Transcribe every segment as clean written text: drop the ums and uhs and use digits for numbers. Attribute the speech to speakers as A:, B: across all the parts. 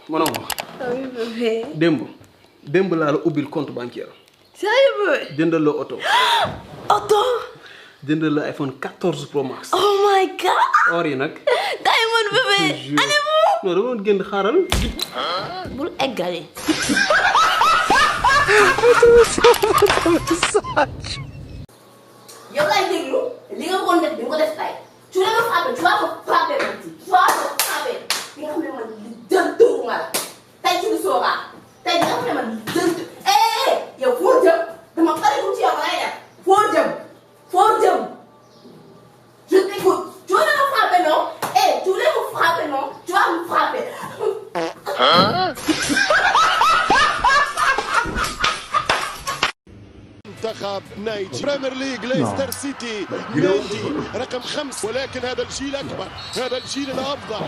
A: Manon.
B: Oui, bébé.
A: Demb laa la ubbil compte bancaire.
B: Sérieux, bébé?
A: Jëndal la oto.
B: Oto?
A: Jëndal la iPhone 14 Pro Max.
B: Oh my god!
A: Or yi nag.
B: Diamond, bébé! Allez-vous?
A: Non, dama génn xaaral.
B: Bul eggali. yow laay déglu li nga woon def di nga ko def tay tu vas me frapper tu vas me frapper man tu vas me frapper li nga xam ne man li jëntuwuma la tey ci lu soobaa tey di nga xam ne man li jëntu yow foo jëm dama pare ku ci yow lay def foo jëm je t'écoute tu vas me frapper non tu voulais me frapper non tu vas me frapper
C: منتخب نيجي بريمير ليج ليستر سيتي مندي رقم 5 ولكن هذا الجيل اكبر هذا الجيل الافضل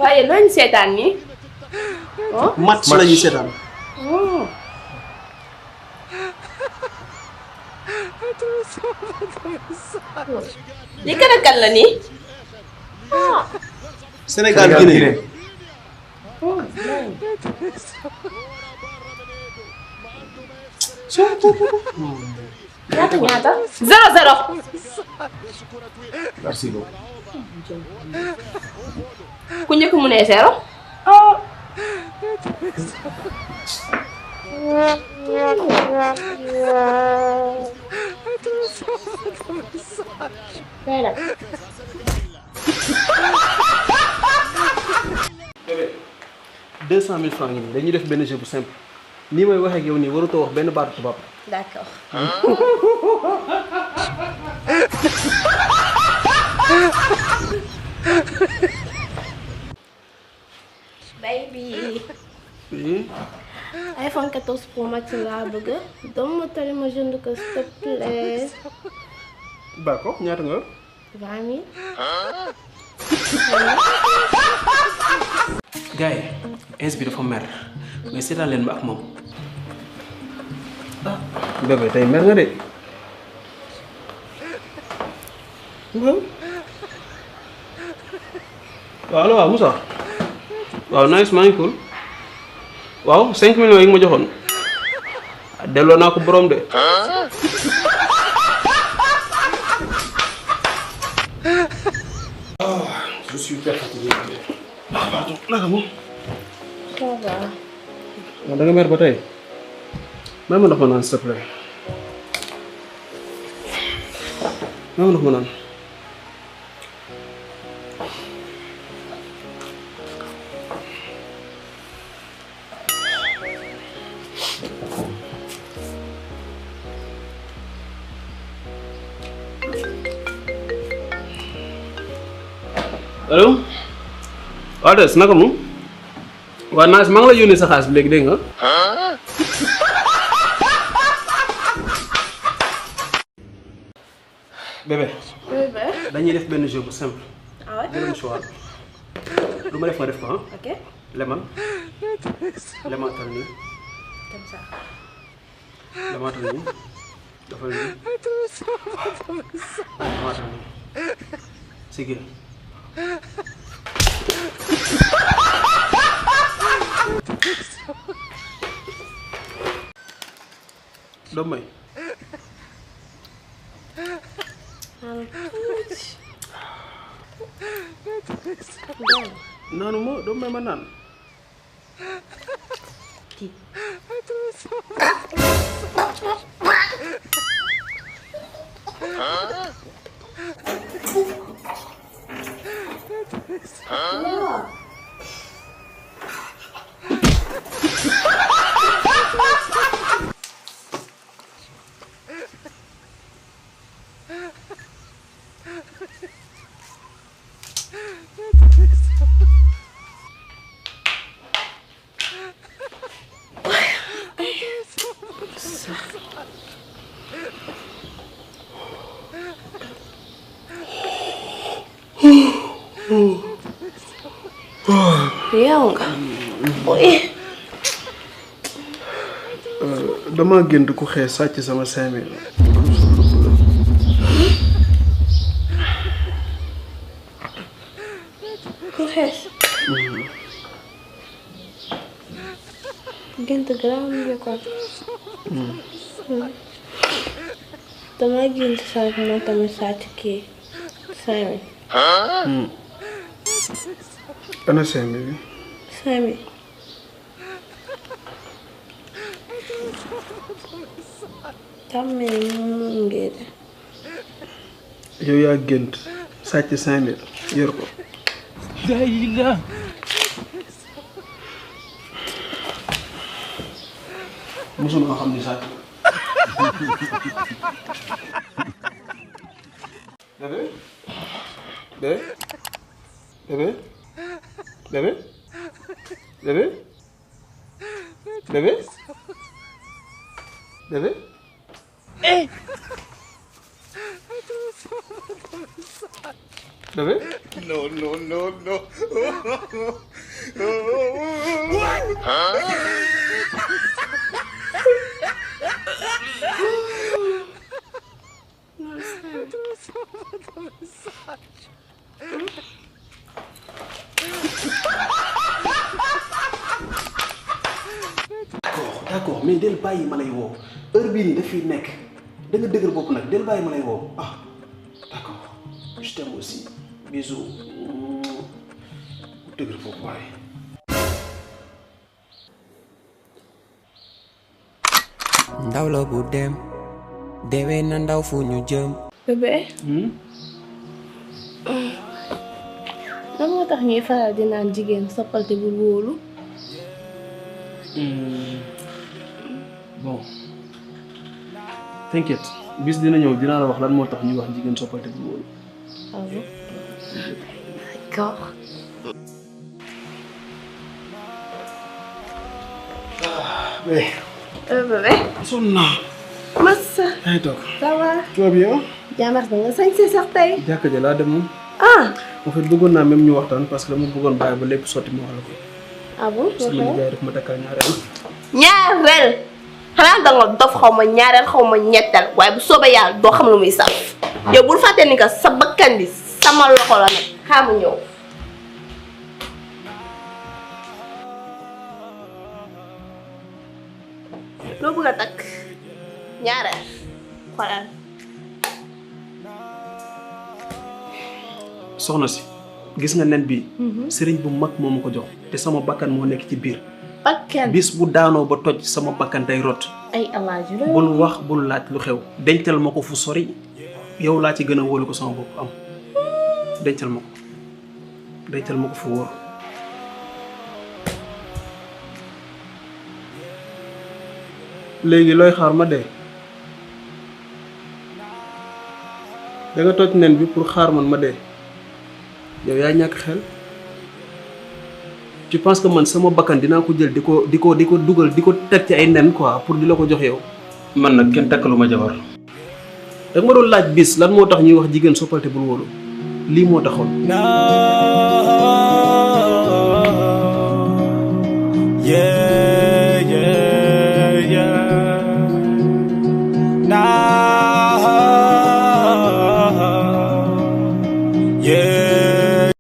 B: waaye looñu seetaan nii
A: match la ñuy seetaan.
B: li kan ak kan la nii
A: Sénégal Guinée.
B: ñaata 0-0
A: Merci beaucoup.
B: ku njëkk mu ne 0
A: bébé 200 000 francs yi dañuy def benn jeu bu simple nii may waxee ak yow nii warutoo wax benn baatu tubaab.
B: d'accord baby
A: Oui.
B: iPhone 14 Pro Max laa bëgg dama ma tali ma jënd ko s'il te plaît
A: D'accord ñaata nga yor.
B: 20 000
A: gars yi ins bi dafa mer mais seetaan leen ma ak moom. ah bébé tey mer nga de. waaw allo waaw Moussa. waaw nice maa ngi cool. waaw 5 millions yi nga ma joxoon. delloo naa ko borom de. Je suis hyper fatigué. Ah pardon naka moom.
B: ça va
A: waaw da nga mer ba tey. may ma ndox ma naan s'il te plaît. may ma ndox ma naan. allo. waaw des naka moom. waaw naaj maa ngi la yónnee sa xaalis bi léegi dégg nga. bébé.
B: bébé
A: dañuy def benn jeu bu simple.
B: ah ouais
A: jëlal choix lu ma def nga def ko ah.
B: ok
A: lemal. lemaatal nii.
B: comme ça
A: lemaatal nii. dafal nii. lemaatal nii. sigil. doo may. naanu ma doo may ma naan.
B: yow nga oui
A: dama gént ku xees sàcc sama 5000.
D: grande ko. Dama gént sànq man tamit sàcc kii 5 000.
A: ana 5 000 bi.
D: 5 000. tam mel ni moom ngeen de.
A: yow yaa gént sàcc 5 000 yor ko.
E: Dayila.
A: mosuma xam ni sàcc la. bébé bébé bébé bébé bébé bébé bébé.
E: Eh.
A: Bébé?
C: No, no, no, no.
A: D'accord, mais del bàyyi ma lay woo heure bii nii daf fiy nekk da nga dëgër bopp nag del bàyyi ma lay woo ah d'accord je t'aime aussi bisous dëgër bopp waaye.
F: ndaw la bu dem deewee na ndaw fu ñu jëm.
D: Bébé. lan moo tax ñuy faral di naan jigéen soppal te bul wóolu.
A: Bon t'inquiète bis dina ñëw dinaa la wax lan moo tax ñuy wax jigéen soppal te bul wóolu.
D: Ah bon? D'accord.
A: mais.
D: Bébé.
A: sonn naa.
D: Massa.
A: yaa ngi toog.
D: Ça va.
A: tu vas bien.
D: Jàmbaar da nga sañse sax tey.
A: jàkka ja laa dem moom.
D: Ah.
A: en fait bëggoon naa même ñu waxtaan parce que dama bëggoon bàyyi ba lépp sotti ma wax la ko.
D: Ah bon?
A: sama nijaay daf ma takkal ñaareel.
B: ñaareel xanaa danga dof xaw ma ñaareel xaw ma ñetteel waaye bu soobee yàlla doo xam lu muy saf yow bul fàtte ni que sa bakkan bi sama loxo la nag xaamu ñëw. loo bëgg a takk ñaareel xoolal.
A: soxna si gis nga nen bii. sëriñ bu mag moo ma ko jox te sama bakkan moo nekk ci biir.
B: bakkan
A: bis bu daanoo ba toj sama bakkan day rot.
B: ay alaaji
A: bul wax bul laaj lu xew dencal ma ko fu sori yow laa ci gën a wóolu ko sama bopp am dencal ma ko fu wóor. léegi looy xaar ma dee da nga toj nen bi pour xaar man ma dee yow yaa ñàkk xel. tu penses que man sama bakkan dinaa ko jël di ko dugal di ko teg ci ay nen quoi pour di la ko jox yow. man nag kenn takkalu ma jabar. da nga ma doon laaj bis lan moo tax ñuy wax jigéen soppal te bul wóolu lii moo taxoon.